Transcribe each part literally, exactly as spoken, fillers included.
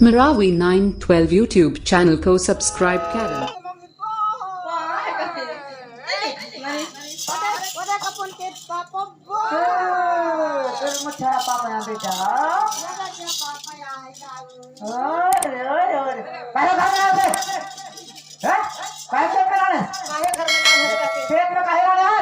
Marawi nine twelve YouTube channel ko subscribe करें। तोर मच्छरा papa यहाँ बेटा। ओए रे, ओए रे, ओए रे। काहे भाग रहा है? हैं? काहे चल रहा है? काहे घर में लाल है काके? खेत में काहे लाल है?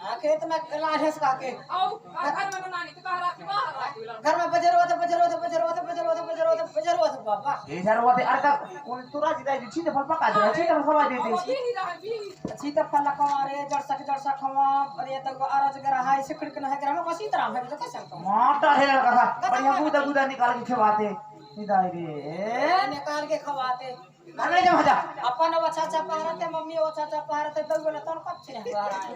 हाँ, खेत में लाल है काके। आओ, घर में ना नानी, तो कहाँ रखी, बाहर रखी। घर में बजर होते, बजर होते, बजर होते, बजर होते, बजर होते, बजर होते, बाबा। ये सर होते, अरे तब कौन तुरा जी दाई जी, छीते फल पका दे, छीते फल खवा देते। अब यही रहा, यही। छीते फल खवा रे, जड़ सक, जड़ सक खवा, अरे ये तो आराज कर रहा है, सिकड़ के नहीं कर, हम कसी तरह है, तो कैसे हम? माटा है लड़का था, बढ़िया गुदा गुदा निकाल के खवाते। निकाल रे। निकाल के खवाते। घर में ले जा, जा। अपन वो अच्छा अच्छा पहरते, मम्मी वो अच्छा अच्छा पहरते, तो बोले, "तोर कब छे?"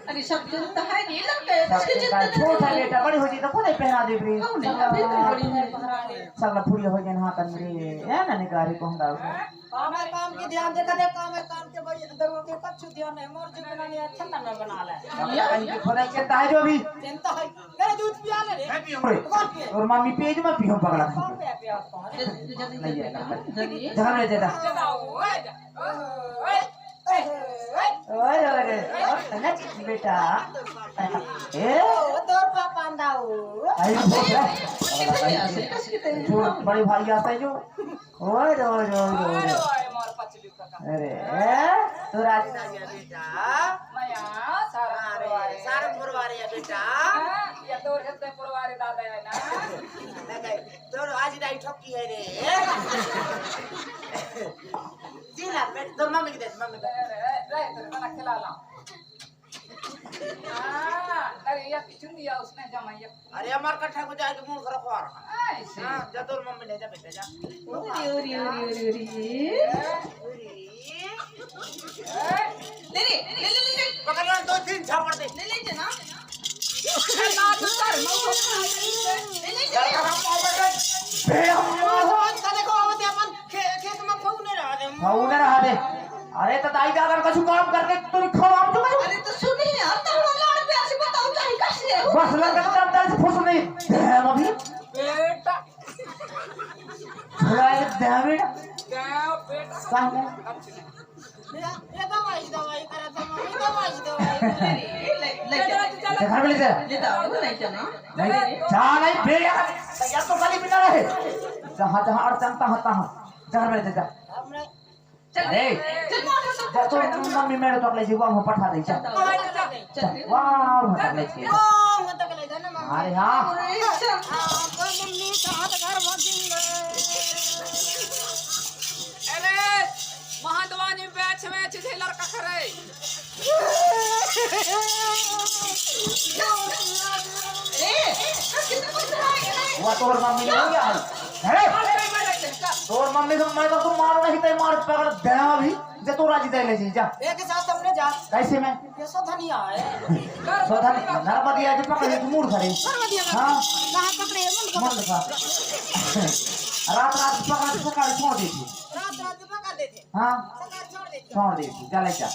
अरे, सब दिन तो है नहीं लगते, सब इसकी दिन चिंता का नहीं छोटा करते। बेटा, बड़ी हो जी तो खुद ही पहना दे रे। कौन है? अभी तो बड़ी है। पहरा ले। सब फुड़िया हो गए हाथ में रे। ए ना निकारी को हम डाल। काम है, काम की ध्यान दे, कदे काम है, काम के भाई, दरुआ के कछु ध्यान नहीं, मोर जो बनानी है, ठंडा ना बना ले। कहीं के खुदाई चिंता है जो भी। चिंता है। मेरे दूध पिया ले रे। मैं पीऊँ रे। कौन पिए? और मम्मी पिए जो मैं पीऊँ पगला। कौन पिए, पिए, कौन? जल्दी, जल्दी, नहीं जल्दी, है, जल्दी। जल्दी। जगह में ले जा। ओए, ओए, ओए, ओए, ना बेटा। ए? ओ, तोर पापा अंदाऊ। आई, बोल, बोल। जो बड़े भाई आता है जो। ओए, ओए, ओए, ओए, ओए। अरे, ए, तू राजी ना गया बेटा। मया, सारंग अरे, फुरवारे। सारंग फुरवारे है बेटा। हाँ, ये तो हृदय फुरवारे दादा है ना। नहीं, नहीं, तो आज नहीं ठोकी है रे। जी ना, बेट, तो मम्मी की दे, मम्मी की दे। अरे, रे, तेरे को ना खिला ला। हाँ, अरे, ये किचन दिया उसने जमा, ये अरे, हमार कट्ठा को जाए तो मूड़ खराब हो रहा। ऐसे। हाँ, जा तोर मम्मी ले जा बेटा, जा। ओरी, ओरी, ओरी, ओरी, ओरी। ओरी। ले, ले, ले, ले, ले। पकड़ लो, दो तीन झापड़ दे। ले, ले, जना। ए, ना, तू कर, मैं उठा के ले, ले, ले। जा, जा, जा, जा, जा। बेड़ा मार। भगवान का देखो, आवत है अपन खे-, खेत में फऊ नहीं रहा दे। फऊ नहीं रहा दे। अरे, तो दाई दादा कछु काम करके तू खवाम तो कछु। अरे, तो सुनी यार, तो हम लाड़ प्यार से बताओ, चाहे कैसे है? बस लड़का तो दाई से फुस नहीं। ध्यान अभी। बेटा। थोड़ा एक ध्यान बेटा। क्या बेटा? कहाँ है? ये, ये दवाई, दवाई करा था, मम्मी, दवाई, दवाई करा। ले, ले, ले, ले, ले, ले, घर में ले जा। ले जाओ, वो नहीं क्या ना? नहीं, जा नहीं, बेटा। यार तो गली में ना रहे। जहाँ, जहाँ अड़चन, तहाँ, तहाँ। घर में ले जा। हमने चल, ए, चल, चल, जा तो मम्मी मेरे तो अगले जीवा में पठा दे, चल। चल, चल, चल। वाह, पठा दे, चल। ओ, मत अगले जाना, मम्मी। अरे हाँ। अरे, चल। हाँ, तो मम्मी साथ घर भाग गई। अरे, महाद्वानी बैच में तुझे लड़का करे। ए, कितना कुछ है, ये नहीं। वो तोर मम्मी नहीं हो गया है? अरे, तोर मम्मी तो मैं तो तू मारो नहीं, ते मार पकड़ दे अभी। जा तू राजी दे ले जी, जा। एक साथ अपने जा। कैसे में? ये सो धनिया है। सो धनिया, नर्मदिया जी पकड़ ले, तू मूड़ खड़े। नर्मदिया हाँ। कहाँ पकड़े? मुंड का। मुंड का। रात रात पकड़ के सकाल छोड़ देती। रात रात पकड़ देते। हाँ। सकाल छोड़ देते। छोड़ देती, जा ले जा।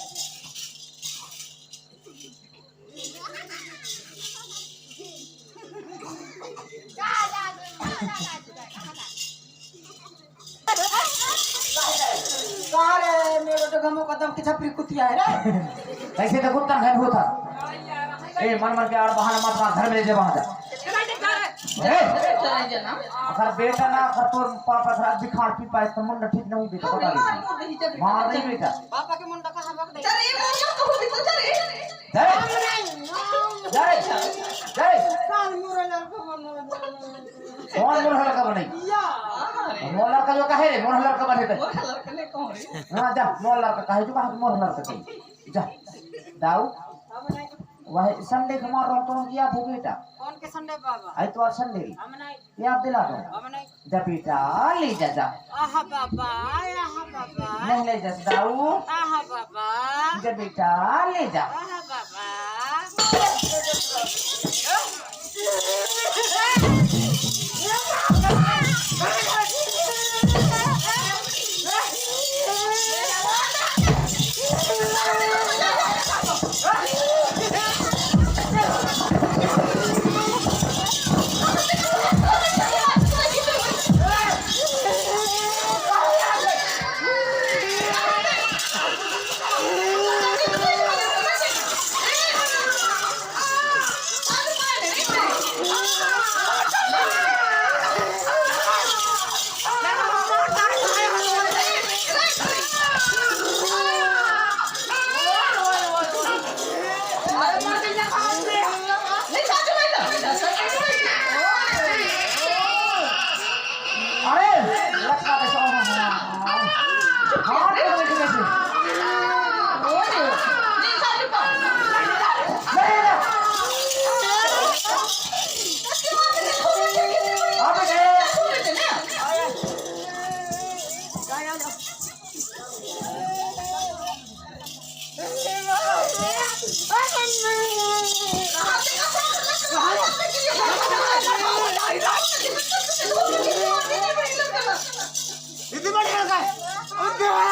का रे, मेरे तो गमो कदम की छपरी कुतिया है रे। कैसे तो कुत्ता है भूता। ए, मन मन के आड़ बहाना मत मार, घर में ले जा वहां जा। ए, अगर बेटा ना, अगर तोर पापा खराब दिखाड़ पी पाए तो मुंडा ठीक नहीं बेटा, पता नहीं। मार नहीं बेटा। पापा के मुंडा कहाँ रख दे? चल, ये बोल, ये तो होती तो चल, ये। जय। जय। जय। काल मुरला को बनो। कौन मोर लड़का बने? या। मोर लड़का जो कहे रे, मोर लड़का बने तो। मोर लड़का ने कौन रे? हाँ, जा, मोर लड़का कहे जो कहा मोर लड़का कहे। जा। दाऊ। हम नहीं। वह संडे के मार रहा तो किया थे बेटा? कौन के संडे बाबा? आई तो आज संडे। हम नहीं। याद दिला दो। हम नहीं। जा बेटा, ले जा, जा। आहा बाबा, आहा बाबा। नहीं ले जा, दाऊ। आहा बाबा। जा बेटा, ले जा। आहा बाबा। अरे,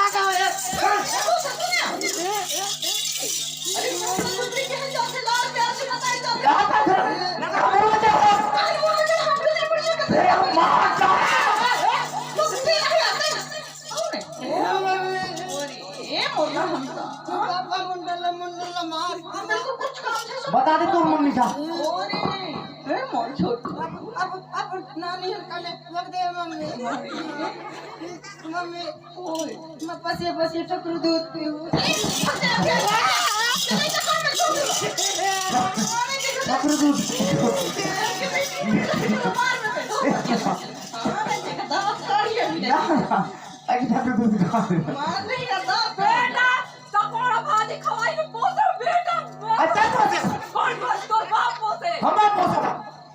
बता दे तोर मम्मी ला। अरे, ए, मोर छोटू। अब, अब, अब नानी हर काले लग दे मम्मी। मम्मी। ओए। मैं पसे पसे टकरू दूध पीऊँ। टकरू दूध। ना, ना, अरे टकरू दूध खा। मार नहीं करता। बेटा, पकौड़ा भाजी खवाई के पोसो बेटा। अच्छा, तो से। कौन बस तोर बाप पोसे? हम बाप पोसे।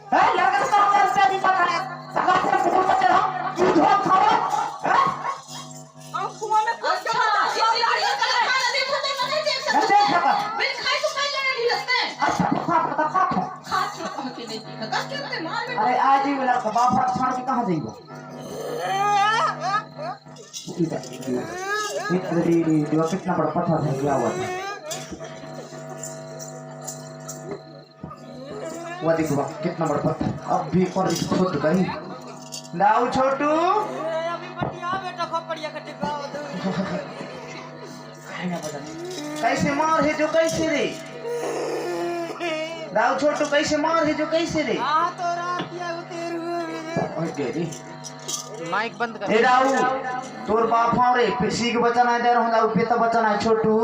ए, लड़का से हम से भी पता है। सगा से कुकुर बच्चे हम, दूध हम खावा। ए? हम कुआं में कूद के अच्छा, मरता, ये ये लड़का ये खाना नहीं खाता, मैं नहीं देख सकता। नहीं देख सकता। बिन खाए तो पहले नहीं हंसते। अच्छा, तो खा, तो खा, खा। खा, खा, खा के नहीं देखा। कस के अपने मार में अरे, आज ही मिला, बाप हाथ छाड़ के कहाँ जाएगा? इधर, इधर। इधर, इधर, इधर, कितना बड़ा पत्थर है, क्या हुआ था? वो देखो, वाह, कितना बड़ा पत्थर। अब भी पर खुद गई। दाऊ छोटू। ए, अभी बतिया बेटा, खोपड़िया के टिकाओ दो। कैसे मार है जो कैसे रे? दाऊ छोटू, कैसे मार है जो कैसे रे? आ, तो रात या उतेर हुए रे। ओए, दे रे। माइक बंद कर। ए दाऊ, तोर बाप हो रे, पिसी के बचन आए दे रहो दाऊ, पेता बचन आए छोटू।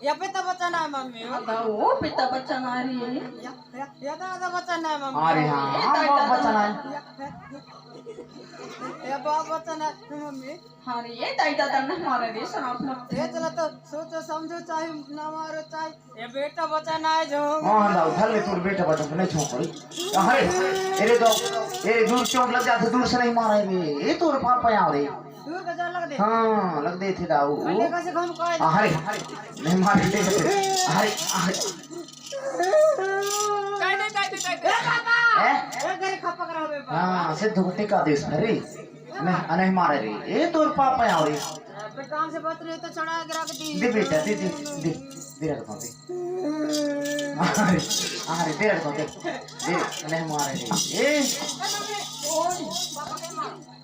या पेता बचन आए मम्मी। हाँ, दाऊ, पेता बचन आए रे। या, या, या दादा बचन आए मम्मी। अरे हाँ, ये हाँ, दादा बाप बचन आए। या, या, या बाप बचन आए मम्मी। हाँ रे, ये दाई दादा न मारे रे, शराब मत। ये चला तो सोचो समझो, चाहे ना मारो, चाहे ये बेटा बचन आए जो। हाँ, हाँ, दाऊ, धर ले तोर बेटा बचन, नहीं छोड़ कोई। अरे, अरे दो, अरे दूर चोट लग जाते, दूर से नहीं मारे रे। ये तोर पापा यहाँ रे। दूर का जा लग दे। हाँ, लग दे थे दाऊ। पहले कैसे हम कहे? अरे, नहीं मारे थे। अरे, अरे। कह दे, कह दे, कह दे। ए? ए, गरी खपक रहा बे बाबा। हाँ, सिद्धू को टिका दे उस पर रे। नहीं, नहीं मारे रे। ए, तोर पापा यहाँ रे। बेटा से बात रही तो चढ़ा के रख दी। दे बेटा, दे, दे, दे, दे रख दे। अरे, अरे, दे रख दे। दे, नहीं मारे रे। ए।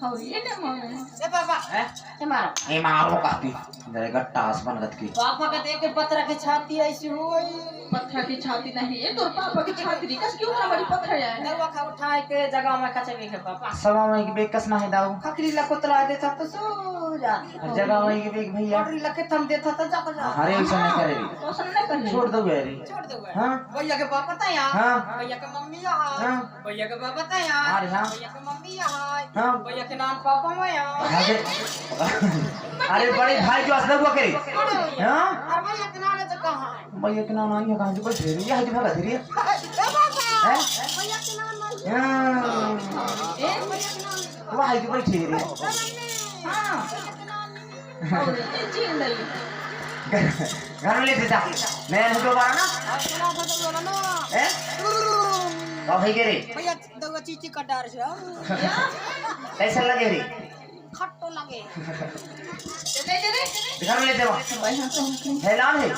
और ये नहीं मारे। ए बाबा। हैं? ए मारो। ए मारो कहती। जरा गट्टा आस बनगत की। पापा का देख के पत्थर की छाती ऐसी हुई। पत्थर की छाती नहीं, ये तो पापा की छाती नहीं, कस क्यों ना बड़ी पत्थर है? दवा खा उठाए के जगह में कचे भी है पापा। सवा में की बेकस ना है दाऊ। खकरी ला कोतला देता तो सो जाती। जगह में की बेक भैया। पटरी लखे थम देता तो जाको जा। अरे, ऐसा नहीं करे रे। ऐसा नहीं करना। छोड़ दो यार। छोड़ दो यार। हाँ? भैया के पापा था यहाँ। हाँ। भैया के मम्मी यहाँ। हाँ। भैया के बाबा था यहाँ। अरे हाँ। भैया के मम्मी यहाँ। हाँ। भैया के नान पापा मैं यहाँ। अरे, अरे बड़े भाई जो असलग हुआ करे। हाँ? अरे भैया के नान तो कहाँ है? भैया के नान आई है, कहाँ से बैठे रही है? यहाँ की भगत रही है। ए बाबा। हैं? भैया के नान नहीं। हाँ। ए भैया के नान। वहाँ की बैठे रही है। हाँ। भैया के नान नहीं। और ये चीन नहीं। घर में ले जा। मैं नहीं दोबारा ना। अब चला था तो बोला ना। हैं? तो भाई के रे। भैया दवा चीची का डर से हम। कैसे लगे रे? खट्टो लगे। घर में ले देवा। भाई, हाँ, तो हम है लाल है।